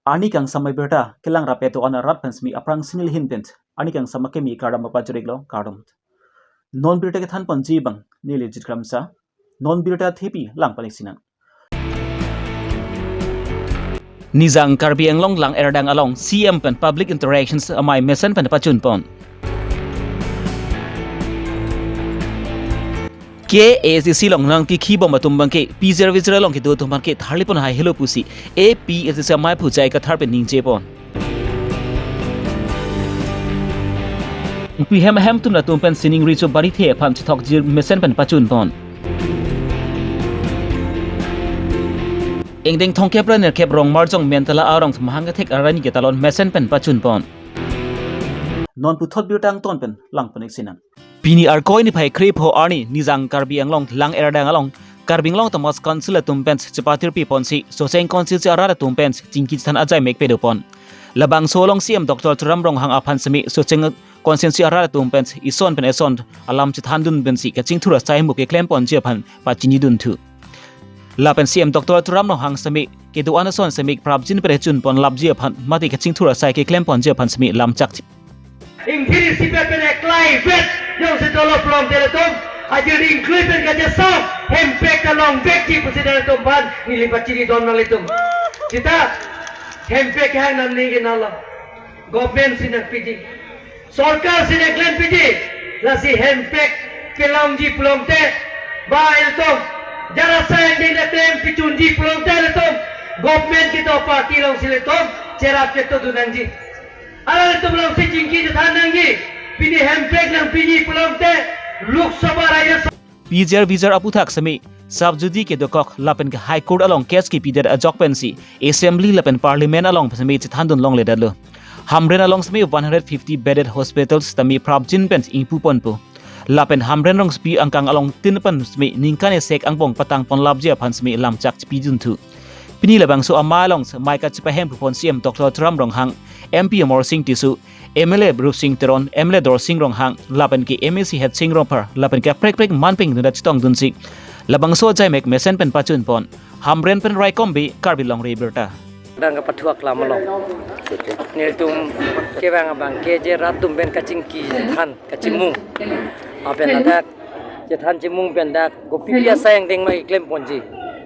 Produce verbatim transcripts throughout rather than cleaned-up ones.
Arni kangsam abirta kelang rapet do-an arat pen simi aphrang sinil hin pen arni kangsam akimi kardom pajir-iklo, kardom. Non birta kethan ponji abang neli Jit Kramsa. Non birta thepi lang panik sinang. Nijang Karbi Anglong Lang Erdang along C M pen public interactions amei mesen pen pachun pon. K A A C C along nangtikhi bom atum abangke P J R V J R along kedo atum abangke tharlipon hai helo pusi A P H L C amei aphu J I Kathar pen ningje pon. Pi hem hem atum latum pen sining richo barithe aphan chethok jir mesen pen pachun pon. Ingdeng thomkep ra nerkep Rongmarjong Mentala arong mahang kethek arani ketalon mesen pen pachun pon. Non puthot birta angton pen lang panik sinang. Pini Arkoi niphai krepho arni Nijang Karbi Anglong Lang Erdang along Karbi Anglong Autonomous Council atum pen chepatirpi ponsi Socheng constituency arat atum pen chingki chethan ajaimek pado pon. Labangso along C M Doctor Tuliram Ronghang aphan simi Socheng constituency arat atum pen ison pen eson alam chethandun pensi kachingthur asai hemuk keklem ponji aphan pachinidunthu. Lapen C M Doctor Tuliram Ronghang simi kedo-an ason simi prapjin pen chun pon lapji aphan mate kachingthur asai keklem ponji aphan simi lamchak. Ingthir isi pen eklai vet jongsi dolo pulongte latum, ajir ingklui pen kachesong hempek ta longvekji pusi latum aphan neli pachinidun nanglitum. Seta hempek hang namni ke nalo. Government si nangpiji, sorkar si nangklempiji. Lasi hempek kelongji pulongte ba ilitum, jara asai angdeng atum pichunji pulongte ilitum, government kedo party alongsi ilitum cherap chetodun nangji. Alanglitum alongsi chingki chethan nangji. Pini hempek nangpiji pulongte Lok Sabha, Rajya Sabha. P J R V J R aphuthak simi subjudice kedokok lapen ke High Court along case kepidet ajok pensi Assembly lapen Parliament along simi chethandun longledetlo. Hamren along simi one hundred fifty bedded hospital sitame prapjin pen ingpu ponpo. Lapen Hamren rongsopi angkang along tin pen simi ningkan isi-ek angbong patang pon lapji aphan simi lamchak chipidunthu. Pini labangso amei along amei kachepahem pu pon C M Doctor Tuliram Ronghang, M P Amarsing Tisso, M L A Rupsing Teron, M L A Dorsing Ronghang, lapen ke M A C Headsing Rongphar, lapen ke kaprek kaprek manpeng dunra chetongdunsi labangso ajaimek mesen pen pachun pon. Hamren pen Raikom Bey, Karbi Longri Abirta. Bang kapathuak lam along. Nelitum kevang abangke je rat atum pen kachingki chethan kachimung. Apen ladak chethan chimung pen dak kopipi asai angdeng ma keklem ponji.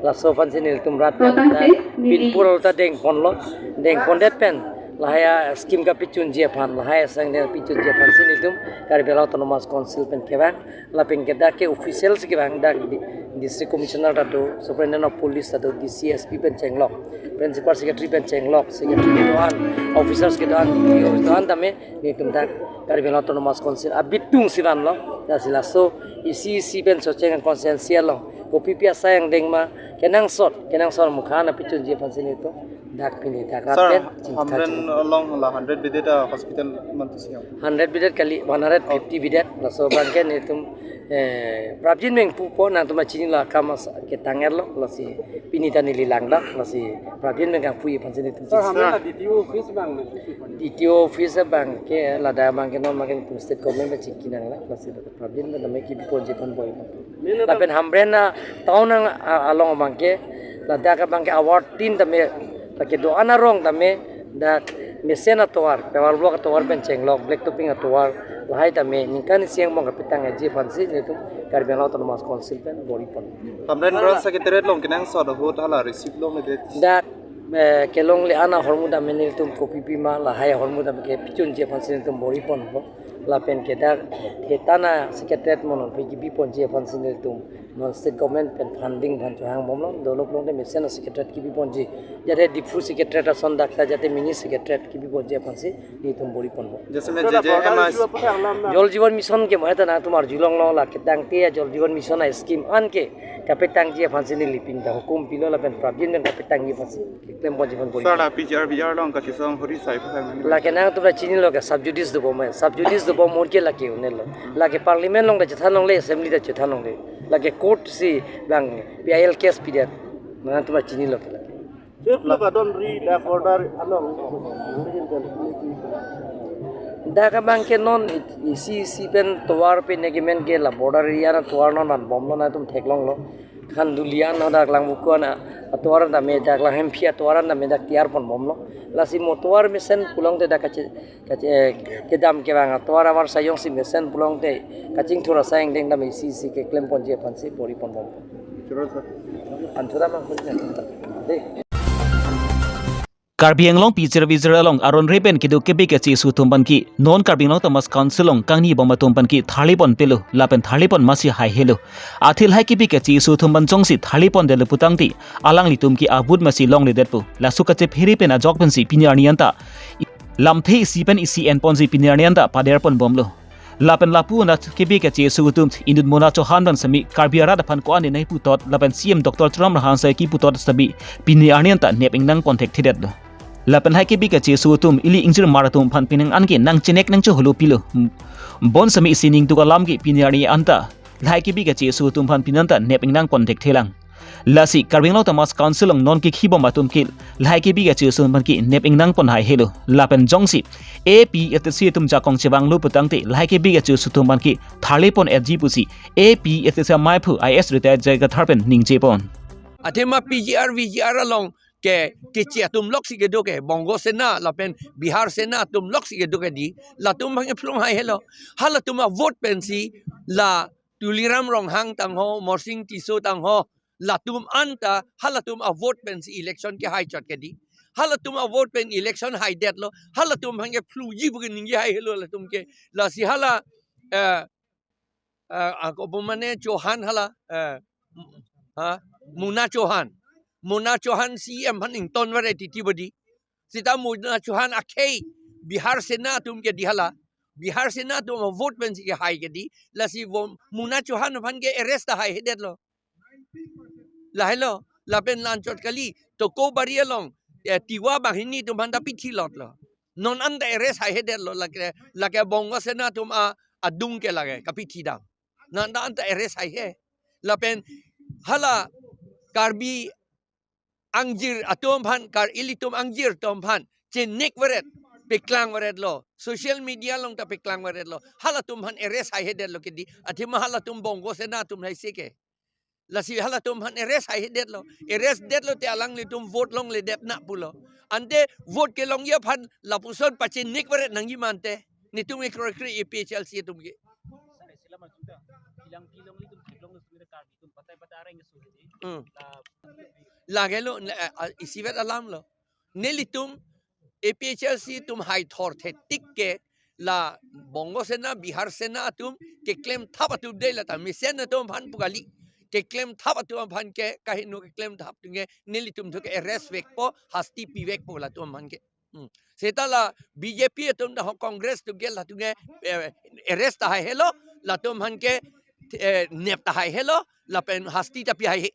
Laso aphansi nelitum rat pen dak pinpur ta deng ponlo. Deng pondet pen lahai ascheme kapichunji aphan, lahai asai angdeng pichunji aphansi nelitum Karbi Anglong Autonomous Council pen kevang. Lapen ke dak ke official si kevang, dak di-, District Commissioner ta do, Superintendent of Police ta do, D C, S P pen chenglok, Principal Secretary pen chenglok, Secretary kedo-an, officers kedo-an, D T O kedo-an tame nelitum dak Karbi Anglong Autonomous Council abitung si vanlo. Lasi laso isi isi pen Socheng constituency along kopipi asai angdeng ma kenangsot, kenangsot mukha na pichunji aphansi nelitum dak pini dak rat Sir, pen chingki Hamren chinta along la hundred bedded hospital mantu siang. Hundred bedded kali, one hundred fifty bedded. Laso abangke nelitum, eh, prapjin pen pupo, nangtum chinilo akam as-, ketang erlo, lasi pini ta neli langdam, lasi prapjin pen kangpu aphansi nelitum. Sir, Hamren la D T O office abang, D T O office abangke ladak abangke non abangke state government pen chingki nanglo, lasi prapjin pen tame kebi ponji aphan boi. Lapen Hamren atown ang, a-, along abangke, ladak abangke award tin tame, lake do-an arong tame, dak mesen atovar, paver block atovar pen chenglok, black topping atovar, lahai tame ningkan isi angbong kapetangji aphansi nelitum Karbi Anglong Autonomous Council pen bor-i pon. Hamren Branch Secretariat along kenangsot ahut hala receive longledet. Dak, eh, kelongle an ahormu tame nelitum kopipi ma, lahai ahormu tame kepichunji aphansi nelitum bor-i ponpo. Lapen ke dak Theta na Secretariat monon pen kebi ponji aphansi nelitum non state government pen funding aphan chohang bomlo, dolo pulongte mesen a Secretariat kebi ponji. Jate Diphu Secretariat ason dak ta jate mini Secretariat kebi ponji aphansi nelitum bor-i ponpo. Jaise mein J J M I Jal Jeevan Mission ke mo eta nangtum arjulonglo, lake tangte a Jal Jeevan Mission a scheme an ke kapetangji aphansi neli pini ta hukum pilo lapen prapjin pen kapetangji aphansi keklem ponji aphan bor-i. Sir, la P G R V R along kachesong hori sai pasang ani. Lake nangtum ta chinilo ke sub judice dobom, sub judice dobom mur ke lake un-elo. Lake Parliament along ta chethan longle, Assembly ta chethan longle. Lake court si bang P I L case pidet. Nangtum ta chinilo ke lake. Sir, lo kadon ri dak border along. Dak abangke non isi isi pen tovar pen agreement ke la border area na tovar non vanbomlo, nangtum theklonglo. Khanduli an hadak Langvoku an atovar an tame dak Langhemphi atovar an tame dak tiyar ponbomlo. Lasi mo tovar mesen pulote dak kache, kache, eh, kedam kevang atovar avarsai jongsi mesen pulote kachingthur asai angdeng tame isi isi keklem ponji aphansi pori ponbom. Anthura mang. Karbi Anglong Pichir Vijir along aron repen kedo kebi kachesu atum aphan ke non Karbi Anglong Autonomous Council along kangni bom atum aphan ke tharli ponpelo lapen tharli pon masi haihelo. Athe lahai kebi kachesu atum aphan jongsi tharli pondetlo putangte alanglitum ke avote masi longledetpo. Laso kachephere pen ajok pensi pini arni anta lamthe isi pen isi enponsi pini arni anta pader ponbomlo. Lapen lapu anat kebi kachesu atum inut Mona Chauhan pen sami Karbi arat aphan ko-an nai putot lapen C M Doctor Tuliram Ronghang asai kiputot sami pini arni anta nep ingnang pon thekthedetlo. Lapen lahai kebi kachesu atum ili ingjirmar atum aphan pining an ke nangchenek nangchoholo pilo. Bonsami isi ningduk alam ke pini arni anta lahai kebi kachesu atum aphan pini anta nep ingnang pon thekthelang. Lasi Karbi Anglong Autonomous Council along non kekhi bom atum ke lahai kebi kachesu atum aphan ke nep ingnang pon haihelo. Lapen jongsi A P H L C atum jakong chevanglo putangte lahai kebi kachesu atum aphan ke tharli pon-etji pusi A P H L C amaiphu I A S retired J I Kathar pen ningje pon. Athema P G R, V G R along ke keche atum loksi kedo ke, Bongo Sena lapen Bihar Sena atum loksi kedo ke di, latum aphan ke phlung haihelo. Halatum avote pensi la Tuliram Ronghang tangho, Morsing Tisso tangho, latum anta halatum avote pensi election kehai chot ke di. Halatum avote pen election haidetlo, halatum aphan ke phlungji pu ke ningje haihelo latum ke. Lasi hala, eh, eh, ako pu mane Chauhan hala, eh, ha, Mona Chauhan. Mona Chauhan C M aphan ingtonvare titi bodi. Seta Mona Chauhan akhei Bihar Sena atum ke di hala. Bihar Sena atum avote pensi kehai ke di. Lasi vo-, Mona Chauhan aphan ke arrest ta haihedetlo. Lahelo, lapen la-anchot kali, Tokobari along, eh, Tiwa banghini atum aphan ta pithilotlo. Non anta arrest haihedetlo, lake, lake Bongo Sena atum a, adung ke lake, kapithidam. Non anta arrest haihe. Lapen hala Karbi angjir atum aphan, Kar ilitum angjir atum aphan chenek veret, peklang veretlo. Social media along ta peklang veretlo. Halatum aphan arrest haihedetlo ke di. Athema halatum Bongo Sena atum haise ke. Lasi halatum aphan arrest haihedetlo. Arrest detlo te alanglitum vote longledetna pulo. Ante vote kelongji aphan lapuson pachenek veret nangji mante. Netum ekroi kroi A P H L C atum ke. Sare sila maju ta. Bilang bilang litum bilang litum Karbi atum patai patai areng kesu hedi. Hmm. La Lagelo, eh, ah, isivet alamlo. Nelitum A P H L C atum haithor thetik ke la Bongo Sena, Bihar Sena atum keklem thap atum dei lata mesen atum aphan pu kali. Keklem thap atum aphan ke kaheno keklem thap atum ke nelitum thu ke arrest vekpo, hasti pivekpo latum aphan ke. Hmm. Seta la B J P atum ta ho Congress atum ke latum ke, eh, arrest ta haihelo, latum aphan ke, eh, nep ta haihelo, lapen hasti ta pi haihe.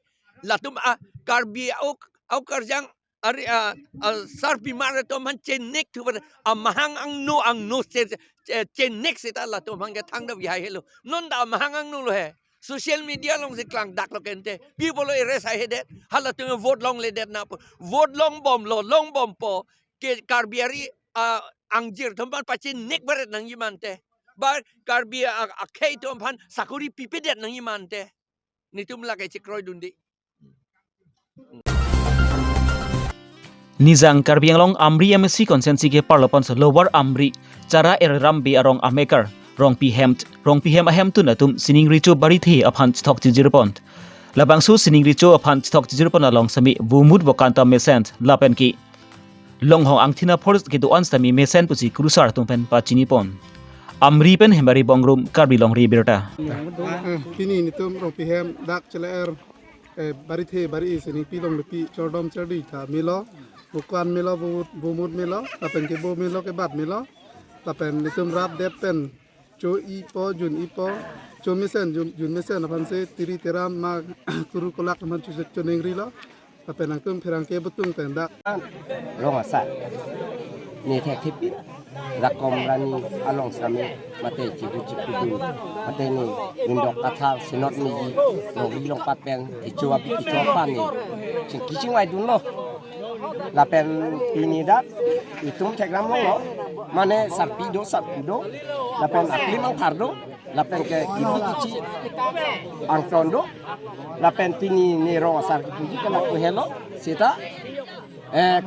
Latum a Karbi au, au karjang ari a, a sarpimar atum aphan chenek thuver amahang angno angno che, che, chenek seta latum aphan ke thangta pi haihelo. Non ta amahang angno lo he. Social media alongsi klangdaklo ke ante. Pi pulo arrest haihedet. Halatum vote longledetna pu. Vote longbomlo, longbompo. Ke Karbi ari, ah, angjir atum aphan pachenek veret nangji mante. Ba Karbi a, akhei atum aphan sakori pipedet nangji mante. Netum lake chekroidunde. Nijang Karbi Anglong Amri M A C constituency ke parlopon so Lower Amri, Chara Eram Bey arong amekar Rongpi hem, Rongpi hem ahemtun atum sining recho barithe aphan chethok chijir pon. Labangso sining recho aphan chethok chijir pon along sami vomut vokanta mesen lapen ke longhong angthina forest kedo-an sami mesen pusi kurusar atum pen pachini pon. Amri pen Hemari Bongrung, Karbi Longri Abirta. Eh, pini netum Rongpi hem dak chele er, eh, barithe bari sining pi longle pi chordom chordi ta melo, bukan melo, vomut, vomut melo, lapen kebo melo, kebat melo, lapen netum rap dep pen cho-ipo, jun-ipo, cho mesen, jun, jun mesen aphan si tiri teram ma kuru kolak aphan cho, cho, choningri lo. Lapen nangtum pherangke butung pen dak. Rong asar. Ne thek thepi. Rakom rani along sami mate chibu chibu dun. Mate ne nindok kathal sinot miji. Longri longpat pen icho api icho apan ne. Chingki chingvai dunlo. Lapen pini dak itum Thekdamlong lo, mane sarpi do, sarpi do, lapen aklim angthar do, lapen ke ibu kichi angton do, lapen pini ne rong asar kipuji ke lapu helo, seta, eh,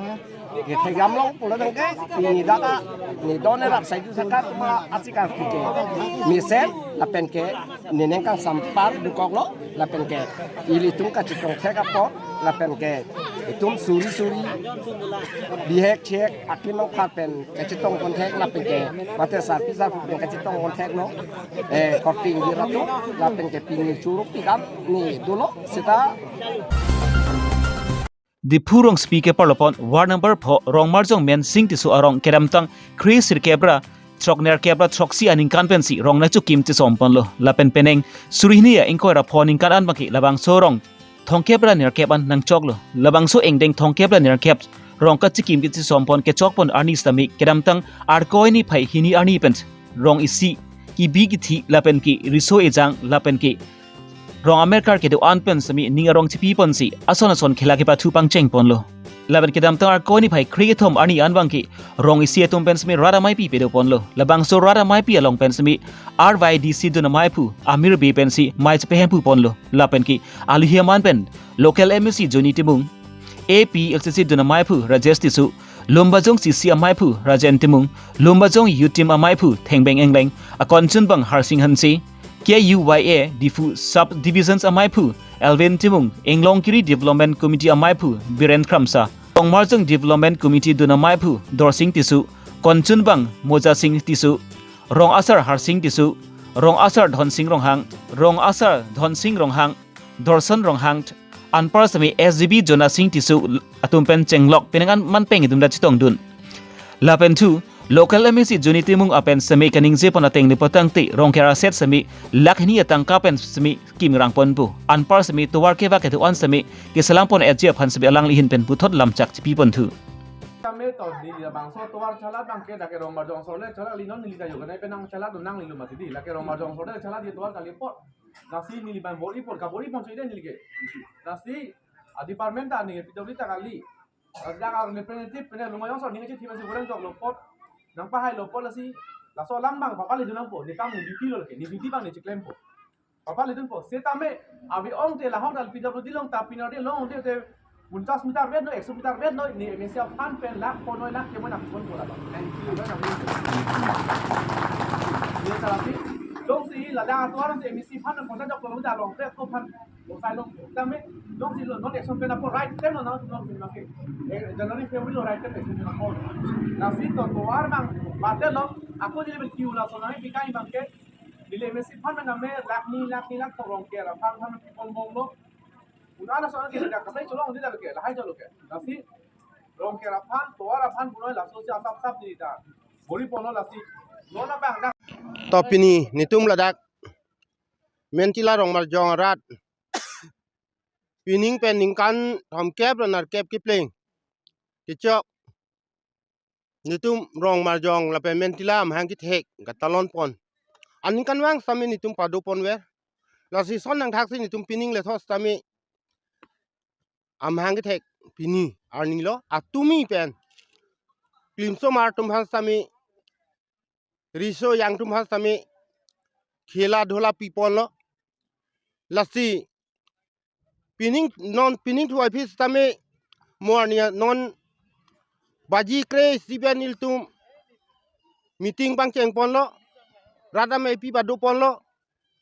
ke Thekdamlong pulo tangte, pini dak a, ne don erap saidu sakat ma asikar ke mesen, lapen ke neneng kangsampar dokoklo, lapen ke ilitum kachetong thek apot, lapen ke itum suri suri, bihek chek, aklim angthar pen kachetong pon thek, lapen ke mate sarpi sarpo pen kachetong pon theklo, eh, korte ingjir atum, lapen ke pini churuk pikam ne dolo, seta. Diphu rongsopi keparlopon ward number pho Rongmarjong Mensing Tisso arong kedamtang kre sirkep ra throk nerkep ra throksi aningkan pensi rong nangchokim chesom ponlo. Lapen penang suri hini ya ingkoi ra pho aningkan an bangke labangso rong thomkep ra nerkep an nangchoklo. Labangso engdeng thomkep ra nerkep rong kachikim ke chesom pon kechok pon arni sitame kedamtang Arkoi niphai hini arni pen rong isi kibi kithi lapen ke riso ejang lapen ke rong amerkar kedo-an pen sitame ning arong chipi ponsi ason ason khela kepathu pangcheng ponlo. Lapen kedamtang Arkoi niphai kre kethom arni an bangke rong isi atum pen sitame rat amaipi pedo ponlo. Labangso rat amaipi along pen sitame R Y D C dun amaiphu Amir Bey pensi mai chepehemphu ponlo. Lapen ke aluhi aman pen local M A C Johnny Timung, A P L C C dun amaiphu Rajesh Tisso, Lumbajong C C amaiphu Rajen Timung, Lumbajong Youth Team amaiphu Thengbeng Engleng, akonchunbang Harsing Hanse, K U Y A Diphu Sub Divisions amaiphu Alvin Timung, Inglongkiri Development Committee amaiphu Biren Kramsa, Rongmarjong Development Committee dun amaiphu Dorsing Tisso, konchunbang Mojasing Tisso, rong asar Harsing Tisso, rong asar Dhonsing Ronghang, rong asar Dhonsing Ronghang, Dorson Ronghang, anpar sitame S G B Jonasing Tisso atum pen chenglok penang an man peng itum ta chetongdun. Lapen thu local M A C Johnny Timung apen sitame kaningje pon ateng le potangte rong kera set sitame lakh hini atangka pen sitame kim rang ponpo. Anpar sitame tovar kevak kedo-an sitame keselam pon etji aphan sitame alangli ahin pen puthot lamchak chipi ponthu. Kami to di dia bangso tovar chala bangke dake Rongmarjong sole chala linon neli kayo kanai penang chala do nanglitum mati di lake Rongmarjong sole chala di tovar kali pot. Lasi neli ban bor-i pon, kabor-i pon choi de neli ke. Lasi a department ta neli P W D ta kali. Lasi dak a representative pen Lumbajong sor neli ke chithi masi goreng jok lo pot. Nangpahailo pot lasi. Laso alam bang papal itu nangpo, ne kam ne duty lo lake, ne duty bang ne chiklempo. Papal itu po. Setame, abi ong te lahong dal P W D along ta pini arni long te te Ponchas meter vet noi, ekso meter vet noi, ne M A C aphan pen lakh, ponoi lakh kemoi nangpon pola ba. Ne tara si, jongsi ladak atovar si M A C aphan ponchas jok kilometer along trek ko aphan, lo sai long. Tame, jongsi lo non action pen apo right time lo na, non pen make. Eh, January, February lo right time action pen apo. Lasi to tovar mang, bate lo, ako jadi berkiu laso nai bikai bangke, neli M A C aphan name lakh ni, lakh ni, lakh thorong ke, aphan aphan pon bom lo. Una na soal ke dak kapai cholong di dak ke, lahai cholong ke. Lasi rong ke aphan, tovar aphan punoi laso si asap sap di ta. Bor-i ponlo lasi. Lo na bang dak. To pini netum ladak Mentila Rongmarjong arat pining pen ningkan thomkep ra nerkep kepleng kechok netum Rongmarjong lapen Mentila amahang kethek katalon pon. Aningkanvang sitame netum pado ponver. Lasi son nangthaksi netum pining lethos sitame amahang kethek pini arni lo atumi pen klimsomar atum aphan sitame, riso ejang atum aphan sitame khela dhula pi ponlo. Lasi pining non pining thuai phi sitame mo arni non baji kre-isi pen nelitum meeting pangcheng ponlo, rat amaipi pado ponlo,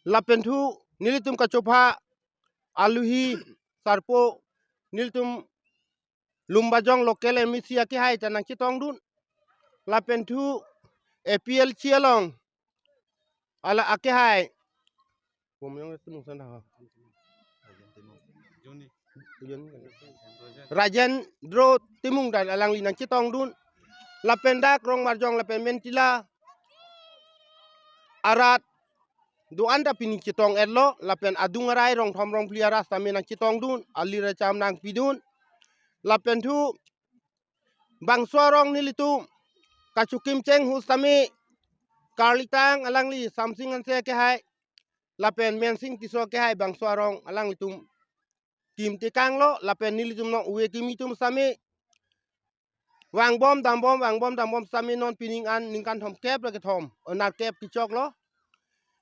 lapen thu nelitum kachopha aluhi sarpo nelitum Lumbajong local M A C akehai ta nangchetongdun, lapen thu A P L C along ala akehai Pumyong Timung san ha. Rajendro Timung dan alangli nangchetongdun. Lapen dak Rongmarjong lapen Mentila arat do-an ta pini chetong-etlo, lapen adung arai rong thom rong phli arat sitame nangchetongdun, ali racham nangpidun. Lapen thu bangso arong nelitum kachokim cheng ahut sitame karlitang alangli Samsing Hanse akehai lapen Mensing Tisso akehai bangso arong alanglitum kim tekanglo, lapen nelitum non ove kimi atum sitame vangbom dambom, vangbom dambom sitame non pining an ningkan thomkep ra kethom, o nerkep kechoklo.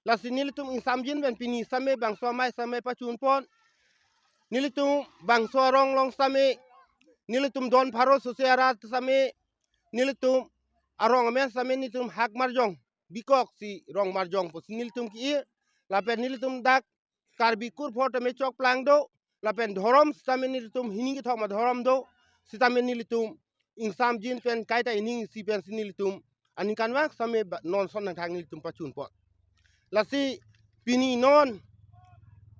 Lasi nelitum ingsamjin pen pini sitame bangso amei sitame pachunpon. Nelitum bangso arong along sitame, nelitum don pharo sose arat sitame, nelitum arong amen sitame nelitum Hakmarjong, bikok si Rongmarjong pusi nelitum ki-ir. Lapen nelitum dak Karbi kurphor tame chokplang do, lapen dhorom sitame nelitum hini kethom adhorom do, sitame nelitum ingsamjin pen kaita ining isi pensi nelitum aningkanvang sitame ba-, non ason nangthang nelitum pachunpon. Lasi pini non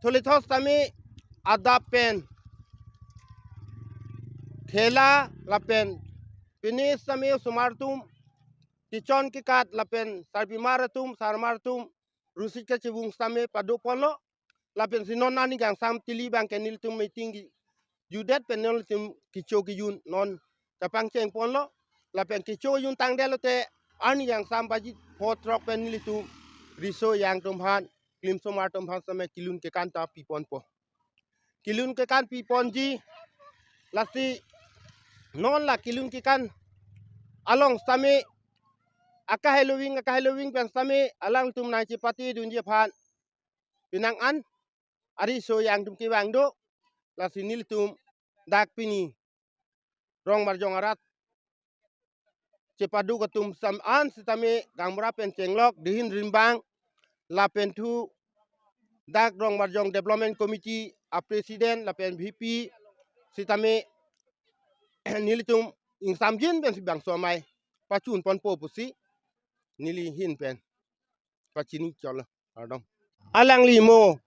thulethos sitame adap pen khela lapen pini sitame osomar atum kechon kekat lapen sarpimar atum, sarmar atum, rusit kachevung sitame padoponlo. Lapensi non arni kangsam tili abangke nelitum meeting ke jutdet pen nelitum kecho kejun non chepangchengponlo. Lapen kecho kejun tangdet lote arni kangsam baji pho throk pen nelitum riso ejang atum aphan, klimsomar atum aphan sitame kelun kekan ta piponpo. Kelun kekan piponji, lasi non la kelun kekan along sitame akaheloving, akaheloving pen sitame alangtum nangchepatedunji aphan penang an ariso ejang atum kevang do. Lasi nelitum dak pini Rongmarjong arat chepaduk atum sam an sitame gaonbura pen chenglok dihin rimbang lapen thu dak Rongmarjong Development Committee a President lapen V P sitame nelitum ingsamjin pensi bangso amei pachunponpo pusi neli ahin pen pachini cholo. Kardom. Alangli mo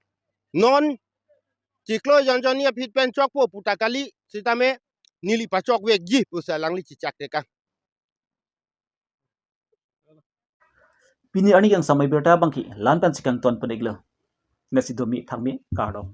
non chiklo jonjonni aphi pen chokpo puta kali, sitame neli pachokvekji pusi alangli chechak tekang. Pini arni kangsam abirta abangke la-an pensi kangton pon-iklo. Nasi domi thangmi, kardom.